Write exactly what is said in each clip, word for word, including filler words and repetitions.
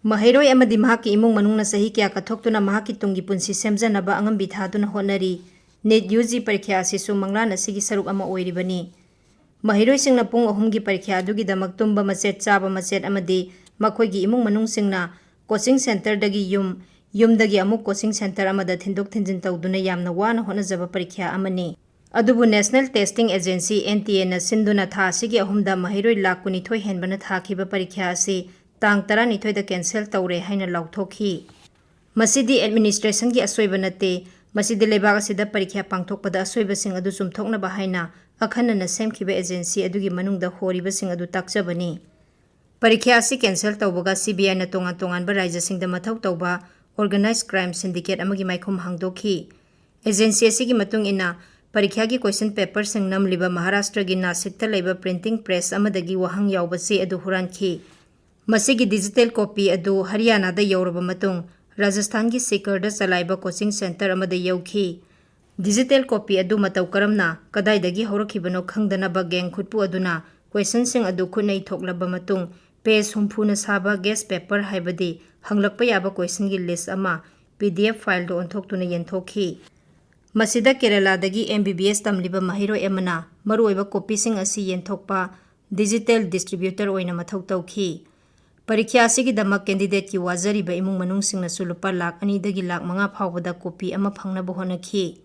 ꯃꯍꯩꯔꯣꯏ ꯑꯃꯗꯤ ꯃꯍꯥꯛꯀꯤ ꯏꯃꯨꯡ ꯃꯅꯨꯡꯅ ꯆꯍꯤ ꯀꯌꯥ ꯀꯠꯊꯣꯛꯇꯨꯅ ꯃꯍꯥꯛꯀꯤ ꯇꯨꯡꯒꯤ ꯄꯨꯟꯁꯤ ꯁꯦꯝꯖꯅꯕ ꯑꯉꯝꯕꯤ ꯊꯥꯗꯨꯅ ꯍꯣꯠꯅꯔꯤ꯫ ꯅꯤꯠ ꯌꯨ ꯖꯤ ꯄꯔꯤꯈ꯭ꯌꯥ ꯑꯁꯤꯁꯨ ꯃꯪꯂꯥꯟ ꯑꯁꯤꯒꯤ ꯁꯔꯨꯛ ꯑꯃ ꯑꯣꯏꯔꯤꯕꯅꯤ꯫ ꯃꯍꯩꯔꯣꯏꯁꯤꯡꯅ ꯄꯨꯡ ꯑꯍꯨꯝꯒꯤ ꯄꯔꯤꯈ꯭ꯌꯥ ꯑꯗꯨꯒꯤꯗꯃꯛ ꯇꯨꯝꯕ ꯃꯆꯦꯠ, ꯆꯥꯕ ꯃꯆꯦꯠ ꯑꯃꯗꯤ ꯃꯈꯣꯏꯒꯤ ꯏꯃꯨꯡ ꯃꯅꯨꯡꯁꯤꯡꯅ ꯀꯣꯆꯤꯡ ꯁꯦꯟꯇꯔꯗꯒꯤ ꯌꯨꯝ, ꯌꯨꯝꯗꯒꯤ ꯑꯃꯨꯛ ꯀꯣꯆꯤꯡ ꯁꯦꯟꯇꯔ ꯑꯃꯗ ꯊꯤꯟꯗꯣꯛ ꯊꯤꯟꯖꯤꯟ ꯇꯧꯗꯨꯅ ꯌꯥꯝꯅ ꯋꯥꯅ ꯍꯣꯠꯅꯖꯕ ꯄꯔꯤꯈ꯭ꯌꯥ ꯑꯃꯅꯤ꯫ ꯑꯗꯨꯕꯨ National Testing Agency, N T A ꯅ ꯁꯤꯟꯗꯨꯅ ꯊꯥ ꯑꯁꯤꯒꯤ ꯑꯍꯨꯝꯗ ꯃꯍꯩꯔꯣꯏ ꯂꯥꯈ ꯀꯨꯟꯅꯤꯊꯣꯏ ꯍꯦꯟꯕꯅ ꯊꯥꯈꯤꯕ ꯄꯔꯤꯈ꯭ꯌꯥ ꯑꯁꯤ ꯇꯥꯡ ꯇꯔꯥꯅꯤꯊꯣꯏꯗ cancel ꯇꯧꯔꯦ ꯍꯥꯏꯅ ꯂꯥꯎꯊꯣꯛꯈꯤ꯫ ꯃꯁꯤꯗꯤ administration ꯒꯤ ꯑꯁꯣꯏꯕ ꯅꯠꯇꯦ, ꯃꯁꯤꯗꯤ ꯂꯩꯕꯥꯛ ꯑꯁꯤꯗ ꯄꯔꯤꯈ꯭ꯌꯥ ꯄꯥꯡꯊꯣꯛꯄꯗ ꯑꯁꯣꯏꯕꯁꯤꯡ ꯑꯗꯨ ꯆꯨꯝꯊꯣꯛꯅꯕ ꯍꯥꯏꯅ ꯑꯈꯟꯅꯅ ꯁꯦꯝꯈꯤꯕ agency ꯑꯗꯨꯒꯤ ꯃꯅꯨꯡꯗ ꯍꯣꯔꯤꯕꯁꯤꯡ ꯑꯗꯨ ꯇꯥꯛꯆꯕꯅꯤ꯫ ꯄꯔꯤꯈ꯭ꯌꯥ ꯑꯁꯤ cancel ꯇꯧꯕꯒ C B I ꯅ ꯇꯣꯉꯥꯟ ꯇꯣꯉꯥꯟꯕ ꯔꯥꯖ꯭ꯌꯁꯤꯡꯗ ꯃꯊꯧ ꯇꯧꯕ organized crime syndicate ꯑꯃꯒꯤ ꯃꯥꯏꯈꯨꯝ ꯍꯥꯡꯗꯣꯛꯈꯤ꯫ Agency ꯑꯁꯤꯒꯤ ꯃꯇꯨꯡ ꯏꯟꯅ, ꯄꯔꯤꯈ꯭ꯌꯥꯒꯤ question paper ꯁꯤꯡ ꯅꯝꯂꯤꯕ ꯃꯍꯥꯔꯥꯁꯇ꯭ꯔꯒꯤ ꯅꯥꯁꯤꯛꯇ ꯂꯩꯕ printing press ꯑꯃꯗꯒꯤ ꯋꯥꯍꯪ ꯌꯥꯎꯕ ꯆꯦ ꯑꯗꯨ ꯍꯨꯔꯥꯟꯈꯤ꯫ ꯃꯁꯤꯒꯤ digital copy ꯑꯗꯨ ꯍꯔꯤꯌꯥꯅꯥꯗ ꯌꯧꯔꯕ ꯃꯇꯨꯡ, ꯔꯥꯖꯁꯊꯥꯟꯒꯤ ꯁꯤꯀꯔꯗ ꯆꯂꯥꯏꯕ coaching center ꯑꯃꯗ ꯌꯧꯈꯤ꯫ Digital copy ꯑꯗꯨ ꯃꯇꯧ ꯀꯔꯝꯅ, ꯀꯗꯥꯏꯗꯒꯤ ꯍꯧꯔꯛꯈꯤꯕꯅꯣ ꯈꯪꯗꯅꯕ gang ꯈꯨꯠꯄꯨ ꯑꯗꯨꯅ question ꯁꯤꯡ ꯑꯗꯨ ꯈꯨꯠꯅ ꯏꯊꯣꯛꯂꯕ ꯃꯇꯨꯡ, page ꯍꯨꯝꯐꯨꯅ ꯁꯥꯕ guess paper, ꯍꯥꯏꯕꯗꯤ ꯍꯪꯂꯛꯄ ꯌꯥꯕ question ꯒꯤ list ꯑꯃ, P D F file ꯗ ꯑꯣꯟꯊꯣꯛꯇꯨꯅ ꯌꯦꯟꯊꯣꯛꯈꯤ꯫ ꯃꯁꯤꯗ ꯀꯦꯔꯂꯥꯗꯒꯤ M B B S ꯇꯝꯂꯤꯕ ꯃꯍꯩꯔꯣꯏ ꯑꯃꯅ ꯃꯔꯨꯑꯣꯏꯕ copy ꯁꯤꯡ ꯑꯁꯤ ꯌꯦꯟꯊꯣꯛꯄ digital distributor ꯑꯣꯏꯅ ꯃꯊꯧ ꯇꯧꯈꯤ꯫ ꯄꯔꯤꯈ꯭ꯌꯥ ꯑꯁꯤꯒꯤꯗꯃꯛ candidate ꯀꯤ ꯋꯥꯖꯔꯤꯕ ꯏꯃꯨꯡ ꯃꯅꯨꯡꯁꯤꯡꯅꯁꯨ ꯂꯨꯄꯥ ꯂꯥꯈ ꯑꯅꯤꯗꯒꯤ ꯂꯥꯈ ꯃꯉꯥ ꯐꯥꯎꯕꯗ copy ꯑꯃ ꯐꯪꯅꯕ ꯍꯣꯠꯅꯈꯤ꯫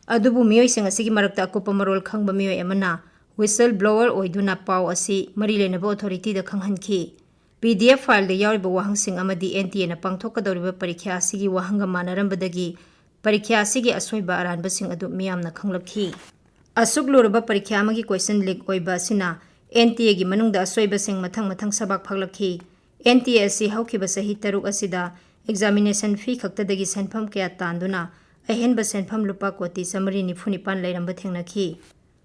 ꯑꯗꯨꯕꯨ ꯃꯤꯑꯣꯏꯁꯤꯡ ꯑꯁꯤꯒꯤ ꯃꯔꯛꯇ ꯑꯀꯨꯞꯄ ꯃꯔꯣꯜ ꯈꯪꯕ ꯃꯤꯑꯣꯏ ꯑꯃꯅ whistle blower ꯑꯣꯏꯗꯨꯅ ꯄꯥꯎ ꯑꯁꯤ ꯃꯔꯤ ꯂꯩꯅꯕ authority ꯗ ꯈꯪꯍꯟꯈꯤ꯫ P D F file ꯗ ꯌꯥꯎꯔꯤꯕ ꯋꯥꯍꯪꯁꯤꯡ ꯑꯃꯗꯤ N T A ꯅ ꯄꯥꯡꯊꯣꯛꯀꯗꯧꯔꯤꯕ ꯄꯔꯤꯈ꯭ꯌꯥ ꯑꯁꯤꯒꯤ ꯋꯥꯍꯪꯒ ꯃꯥꯟꯅꯔꯝꯕꯗꯒꯤ ꯄꯔꯤꯈ꯭ꯌꯥ ꯑꯁꯤꯒꯤ ꯑꯁꯣꯏꯕ ꯑꯔꯥꯟꯕꯁꯤꯡ ꯑꯗꯨ ꯃꯤꯌꯥꯝꯅ ꯈꯪꯂꯛꯈꯤ꯫ ꯑꯁꯨꯛ ꯂꯨꯔꯕ ꯄꯔꯤꯈ꯭ꯌꯥ ꯑꯃꯒꯤ question leak ꯑꯣꯏꯕ ꯑꯁꯤꯅ N T A ꯒꯤ ꯃꯅꯨꯡꯗ ꯑꯁꯣꯏꯕꯁꯤꯡ ꯃꯊꯪ ꯃꯊꯪ ꯁꯕꯥꯛ ꯐꯥꯛꯂꯛꯈꯤ꯫ N T A ꯑꯁꯤ ꯍꯧꯈꯤꯕ ꯆꯍꯤ ꯇꯔꯨꯛ ꯑꯁꯤꯗ examination fee ꯈꯛꯇꯗꯒꯤ ꯁꯦꯟꯐꯝ ꯀꯌꯥ ꯇꯥꯟꯗꯨꯅ ꯑꯍꯦꯟꯕ ꯁꯦꯟꯐꯝ ꯂꯨꯄꯥ ꯀꯣꯇꯤ ꯆꯥꯃꯔꯤ ꯅꯤꯐꯨ ꯅꯤꯄꯥꯟ ꯂꯩꯔꯝꯕ ꯊꯦꯡꯅꯈꯤ꯫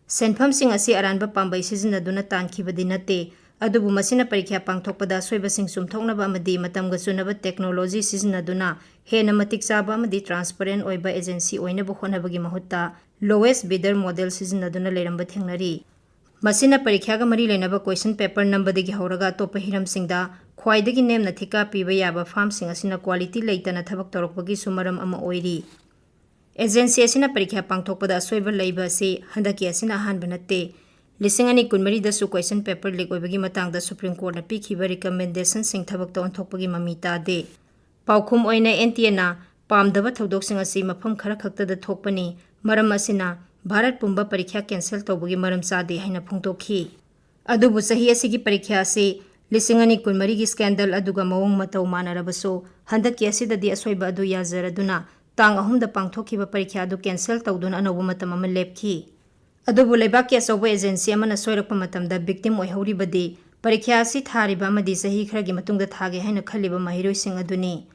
ꯁꯦꯟꯐꯝꯁꯤꯡ ꯑꯁꯤ ꯑꯔꯥꯟꯕ ꯄꯥꯝꯕꯩ ꯁꯤꯖꯤꯟꯅꯗꯨꯅ ꯇꯥꯟꯈꯤꯕꯗꯤ ꯅꯠꯇꯦ, ꯑꯗꯨꯕꯨ ꯃꯁꯤꯅ ꯄꯔꯤꯈ꯭ꯌꯥ ꯄꯥꯡꯊꯣꯛꯄꯗ ꯑꯁꯣꯏꯕꯁꯤꯡ ꯆꯨꯝꯊꯣꯛꯅꯕ ꯑꯃꯗꯤ ꯃꯇꯝꯒ ꯆꯨꯅꯕ technology ꯁꯤꯖꯤꯟꯅꯗꯨꯅ ꯍꯦꯟꯅ ꯃꯇꯤꯛ ꯆꯥꯕ ꯑꯃꯗꯤ transparent ꯑꯣꯏꯕ agency ꯑꯣꯏꯅꯕ ꯍꯣꯠꯅꯕꯒꯤ ꯃꯍꯨꯠꯇ lowest bidder model ꯁꯤꯖꯤꯟꯅꯗꯨꯅ ꯂꯩꯔꯝꯕ ꯊꯦꯡꯅꯔꯤ꯫ ꯃꯁꯤꯅ ꯄꯔꯤꯈ꯭ꯌꯥꯒ ꯃꯔꯤ ꯂꯩꯅꯕ question paper ꯅꯝꯕꯗꯒꯤ ꯍꯧꯔꯒ ꯑꯇꯣꯞꯄ ꯍꯤꯔꯝꯁꯤꯡꯗ ꯈ꯭ꯋꯥꯏꯗꯒꯤ ꯅꯦꯝꯅ ꯊꯤꯀꯥ ꯄꯤꯕ ꯌꯥꯕ ꯐꯥꯔꯝꯁꯤꯡ ꯑꯁꯤꯅ quality ꯂꯩꯇꯅ ꯊꯕꯛ ꯇꯧꯔꯛꯄꯒꯤꯁꯨ ꯃꯔꯝ ꯑꯃ ꯑꯣꯏꯔꯤ꯫ ꯑꯦꯖꯦꯟꯁꯤ ꯑꯁꯤꯅ ꯄꯔꯤꯈ꯭ꯌꯥ ꯄꯥꯡꯊꯣꯛꯄꯗ ꯑꯁꯣꯏꯕ ꯂꯩꯕ ꯑꯁꯤ ꯍꯟꯗꯛꯀꯤ ꯑꯁꯤꯅ ꯑꯍꯥꯟꯕ ꯅꯠꯇꯦ꯫ ꯂꯤꯁꯤꯡ ꯑꯅꯤ ꯀꯨꯟꯃꯔꯤꯗꯁꯨ question paper leak ꯑꯣꯏꯕꯒꯤ ꯃꯇꯥꯡꯗ Supreme Courtꯅ ꯄꯤꯈꯤꯕ recommendationꯁꯤꯡ ꯊꯕꯛꯇ ꯑꯣꯟꯊꯣꯛꯄꯒꯤ ꯃꯃꯤ ꯇꯥꯗꯦ꯫ ꯄꯥꯎꯈꯨꯝ ꯑꯣꯏꯅ ꯑꯦꯟ ꯇꯤ ꯑꯦꯅ ꯄꯥꯝꯗꯕ ꯊꯧꯗꯣꯛꯁꯤꯡ ꯑꯁꯤ ꯃꯐꯝ ꯈꯔ ꯈꯛꯇꯗ ꯊꯣꯛꯄꯅꯤ, ꯃꯔꯝ ꯑꯁꯤꯅ ꯚꯥꯔꯠ ꯄꯨꯝꯕ ꯄꯔꯤꯈ꯭ꯌꯥ cancel ꯇꯧꯕꯒꯤ ꯃꯔꯝ ꯆꯥꯗꯦ ꯍꯥꯏꯅ ꯐꯣꯡꯗꯣꯛꯈꯤ꯫ ꯑꯗꯨꯕꯨ ꯆꯍꯤ ꯑꯁꯤꯒꯤ ꯄꯔꯤꯈ꯭ꯌꯥ ꯑꯁꯤ ꯂꯤꯁꯤꯡ ꯑꯅꯤ ꯀꯨꯟꯃꯔꯤꯒꯤ scandal ꯑꯗꯨꯒ ꯃꯑꯣꯡ ꯃꯇꯧ ꯃꯥꯟꯅꯔꯕꯁꯨ, ꯍꯟꯗꯛꯀꯤ ꯑꯁꯤꯗꯗꯤ ꯑꯁꯣꯏꯕ ꯑꯗꯨ ꯌꯥꯖꯔꯗꯨꯅ ꯇꯥꯡ ꯑꯍꯨꯝꯗ ꯄꯥꯡꯊꯣꯛꯈꯤꯕ ꯄꯔꯤꯈ꯭ꯌꯥ ꯑꯗꯨ cancel ꯇꯧꯗꯨꯅ ꯑꯅꯧꯕ ꯃꯇꯝ ꯑꯃ ꯂꯦꯞꯈꯤ꯫ ꯑꯗꯨꯕꯨ ꯂꯩꯕꯥꯛꯀꯤ ꯑꯆꯧꯕ agency ꯑꯃꯅ ꯁꯣꯏꯔꯛꯄ ꯃꯇꯝꯗ victim ꯑꯣꯏꯍꯧꯔꯤꯕꯗꯤ ꯄꯔꯤꯈ꯭ꯌꯥ ꯑꯁꯤ ꯊꯥꯔꯤꯕ ꯑꯃꯗꯤ ꯆꯍꯤ ꯈꯔꯒꯤ ꯃꯇꯨꯡꯗ ꯊꯥꯒꯦ ꯍꯥꯏꯅ ꯈꯜꯂꯤꯕ ꯃꯍꯩꯔꯣꯏꯁꯤꯡ ꯑꯗꯨꯅꯤ꯫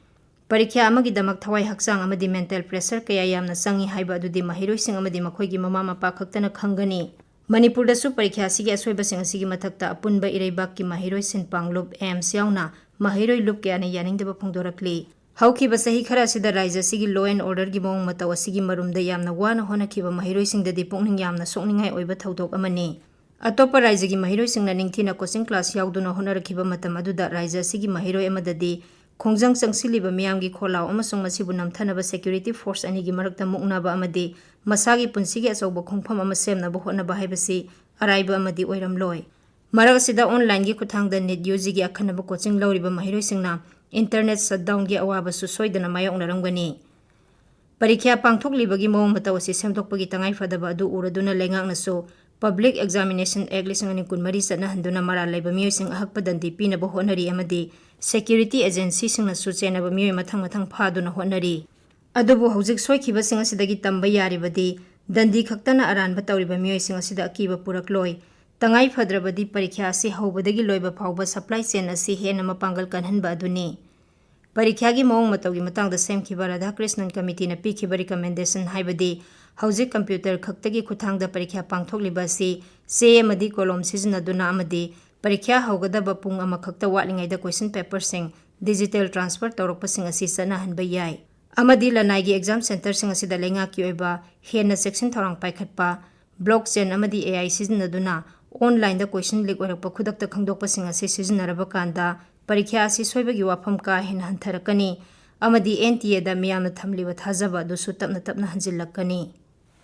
ꯄꯔꯤꯈ꯭ꯌꯥ ꯑꯃꯒꯤꯗꯃꯛ ꯊꯋꯥꯏ ꯍꯛꯆꯥꯡ ꯑꯃꯗꯤ mental pressure ꯀꯌꯥ ꯌꯥꯝꯅ ꯆꯪꯏ ꯍꯥꯏꯕ ꯑꯗꯨꯗꯤ ꯃꯍꯩꯔꯣꯏꯁꯤꯡ ꯑꯃꯗꯤ ꯃꯈꯣꯏꯒꯤ ꯃꯃꯥ ꯃꯄꯥ ꯈꯛꯇꯅ ꯈꯪꯒꯅꯤ꯫ ꯃꯅꯤꯄꯨꯔꯗꯁꯨ ꯄꯔꯤꯈ꯭ꯌꯥ ꯑꯁꯤꯒꯤ ꯑꯁꯣꯏꯕꯁꯤꯡ ꯑꯁꯤꯒꯤ ꯃꯊꯛꯇ ꯑꯄꯨꯟꯕ ꯏꯔꯩꯕꯥꯛꯀꯤ ꯃꯍꯩꯔꯣꯏ ꯁꯤꯟ ꯄꯥꯡꯂꯨꯞ, AIMS, ꯌꯥꯎꯅ ꯃꯍꯩꯔꯣꯏ ꯂꯨꯞ ꯀꯌꯥꯅ ꯌꯥꯅꯤꯡꯗꯕ ꯐꯣꯡꯗꯣꯔꯛꯂꯤ꯫ ꯍꯧꯈꯤꯕ ꯆꯍꯤ ꯈꯔ ꯑꯁꯤꯗ ꯔꯥꯖ꯭ꯌ ꯑꯁꯤꯒꯤ law and orderꯒꯤ ꯃꯑꯣꯡ ꯃꯇꯧ ꯑꯁꯤꯒꯤ ꯃꯔꯨꯝꯗ ꯌꯥꯝꯅ ꯋꯥꯅ ꯍꯣꯠꯅꯈꯤꯕ ꯃꯍꯩꯔꯣꯏꯁꯤꯡꯗꯗꯤ ꯄꯨꯛꯅꯤꯡ ꯌꯥꯝꯅ ꯁꯣꯛꯅꯤꯡꯉꯥꯏ ꯑꯣꯏꯕ ꯊꯧꯗꯣꯛ ꯑꯃꯅꯤ꯫ ꯑꯇꯣꯞꯄ ꯔꯥꯖ꯭ꯌꯒꯤ ꯃꯍꯩꯔꯣꯏꯁꯤꯡꯅ ꯅꯤꯡꯊꯤꯅ coaching class ꯌꯥꯎꯗꯨꯅ ꯍꯣꯠꯅꯔꯛꯈꯤꯕ ꯃꯇꯝ ꯑꯗꯨꯗ ꯔꯥꯖ꯭ꯌ ꯑꯁꯤꯒꯤ ꯃꯍꯩꯔꯣꯏ ꯑꯃꯗꯗꯤ ꯈꯣꯡꯖꯪ ꯆꯪꯁꯤꯜꯂꯤꯕ ꯃꯤꯌꯥꯝꯒꯤ ꯈꯣꯜꯂꯥꯎ ꯑꯃꯁꯨꯡ ꯃꯁꯤꯕꯨ ꯅꯝꯊꯅꯕ security force ꯑꯅꯤꯒꯤ ꯃꯔꯛꯇ ꯃꯨꯛꯅꯕ ꯑꯃꯗꯤ ꯃꯁꯥꯒꯤ ꯄꯨꯟꯁꯤꯒꯤ ꯑꯆꯧꯕ ꯈꯣꯡꯐꯝ ꯑꯃ ꯁꯦꯝꯅꯕ ꯍꯣꯠꯅꯕ ꯍꯥꯏꯕꯁꯤ ꯑꯔꯥꯏꯕ ꯑꯃꯗꯤ ꯑꯣꯏꯔꯝꯂꯣꯏ꯫ ꯃꯔꯛ ꯑꯁꯤꯗ onlineꯒꯤ ꯈꯨꯠꯊꯥꯡꯗ NEET UGꯒꯤ ꯑꯈꯟꯅꯕ coaching ꯂꯧꯔꯤꯕ ꯃꯍꯩꯔꯣꯏꯁꯤꯡꯅ internet shutdownꯒꯤ ꯑꯋꯥꯕꯁꯨ ꯁꯣꯏꯗꯅ ꯃꯥꯌꯣꯛꯅꯔꯝꯒꯅꯤ꯫ ꯄꯔꯤꯈ꯭ꯌꯥ ꯄꯥꯡꯊꯣꯛꯂꯤꯕꯒꯤ ꯃꯑꯣꯡ ꯃꯇꯧ ꯑꯁꯤ ꯁꯦꯝꯗꯣꯛꯄꯒꯤ ꯇꯉꯥꯏꯐꯗꯕ ꯑꯗꯨ ꯎꯔꯗꯨꯅ ꯂꯩꯉꯥꯛꯅꯁꯨ Public Examination Act ꯂꯤꯁꯤꯡ ꯑꯅꯤ ꯀꯨꯟꯃꯔꯤ ꯆꯠꯅꯍꯟꯗꯨꯅ ꯃꯔꯥꯜ ꯂꯩꯕ ꯃꯤꯑꯣꯏꯁꯤꯡ ꯑꯍꯛꯄ ꯗꯟꯗꯤ ꯄꯤꯅꯕ ꯍꯣꯠꯅꯔꯤ ꯑꯃꯗꯤ security agencyꯁꯤꯡꯅꯁꯨ ꯆꯦꯟꯅꯕ ꯃꯤꯑꯣꯏ ꯃꯊꯪ ꯃꯊꯪ ꯐꯥꯗꯨꯅ ꯍꯣꯠꯅꯔꯤ꯫ ꯑꯗꯨꯕꯨ ꯍꯧꯖꯤꯛ ꯁꯣꯏꯈꯤꯕꯁꯤꯡ ꯑꯁꯤꯗꯒꯤ ꯇꯝꯕ ꯌꯥꯔꯤꯕꯗꯤ ꯗꯟꯗꯤ ꯈꯛꯇꯅ ꯑꯔꯥꯟꯕ ꯇꯧꯔꯤꯕ ꯃꯤꯑꯣꯏꯁꯤꯡ ꯑꯁꯤꯗ ꯑꯀꯤꯕ ꯄꯨꯔꯛꯂꯣꯏ꯫ ꯇꯉꯥꯏ ꯐꯗ꯭ꯔꯕꯗꯤ ꯄꯔꯤꯈ꯭ꯌꯥ ꯑꯁꯤ ꯍꯧꯕꯗꯒꯤ ꯂꯣꯏꯕ ꯐꯥꯎꯕ supply chain ꯑꯁꯤ ꯍꯦꯟꯅ ꯃꯄꯥꯡꯒꯜ ꯀꯟꯍꯟꯕ ꯑꯗꯨꯅꯤ꯫ ꯄꯔꯤꯈ꯭ꯌꯥꯒꯤ ꯃꯑꯣꯡ ꯃꯇꯧꯒꯤ ꯃꯇꯥꯡꯗ ꯁꯦꯝꯈꯤꯕ ꯔꯥꯙꯥꯀ꯭ꯔꯤꯁꯅꯟ committeeꯅ ꯄꯤꯈꯤꯕ recommendation ꯍꯥꯏꯕꯗꯤ ꯍꯧꯖꯤꯛ computer ꯈꯛꯇꯒꯤ ꯈꯨꯠꯊꯥꯡꯗ ꯄꯔꯤꯈ꯭ꯌꯥ ꯄꯥꯡꯊꯣꯛꯂꯤꯕ ꯑꯁꯤ ꯆꯦ ꯑꯃꯗꯤ ꯀꯣꯂꯣꯝ ꯁꯤꯖꯤꯟꯅꯗꯨꯅ ꯑꯃꯗꯤ ꯄꯔꯤꯈ꯭ꯌꯥ ꯍꯧꯒꯗꯕ ꯄꯨꯡ ꯑꯃꯈꯛꯇ ꯋꯥꯠꯂꯤꯉꯩꯗ question paperꯁꯤꯡ digital transfer ꯇꯧꯔꯛꯄꯁꯤꯡ ꯑꯁꯤ ꯆꯠꯅꯍꯟꯕ ꯌꯥꯏ꯫ ꯑꯃꯗꯤ ꯂꯅꯥꯏꯒꯤ exam centreꯁꯤꯡ ꯑꯁꯤꯗ ꯂꯩꯉꯥꯛꯀꯤ ꯑꯣꯏꯕ ꯍꯦꯟꯅ ꯆꯦꯛꯁꯤꯟ ꯊꯧꯔꯥꯡ ꯄꯥꯏꯈꯠꯄ, blockchain ꯑꯃꯗꯤ AI ꯁꯤꯖꯤꯟꯅꯗꯨꯅ onlineꯗ question leak ꯑꯣꯏꯔꯛꯄ ꯈꯨꯗꯛꯇ ꯈꯪꯗꯣꯛꯄꯁꯤꯡ ꯑꯁꯤ ꯁꯤꯖꯤꯟꯅꯔꯕ ꯀꯥꯟꯗ ꯄꯔꯤꯈ꯭ꯌꯥ ꯑꯁꯤ ꯁꯣꯏꯕꯒꯤ ꯋꯥꯐꯝ ꯀꯥ ꯍꯦꯟꯅ ꯍꯟꯊꯔꯛꯀꯅꯤ ꯑꯃꯗꯤ ꯑꯦꯟ ꯇꯤ ꯑꯦꯗ ꯃꯤꯌꯥꯝꯅ ꯊꯝꯂꯤꯕ ꯊꯥꯖꯕ ꯑꯗꯨꯁꯨ ꯇꯞꯅ ꯇꯞꯅ ꯍꯟꯖꯤꯜꯂꯛꯀꯅꯤ꯫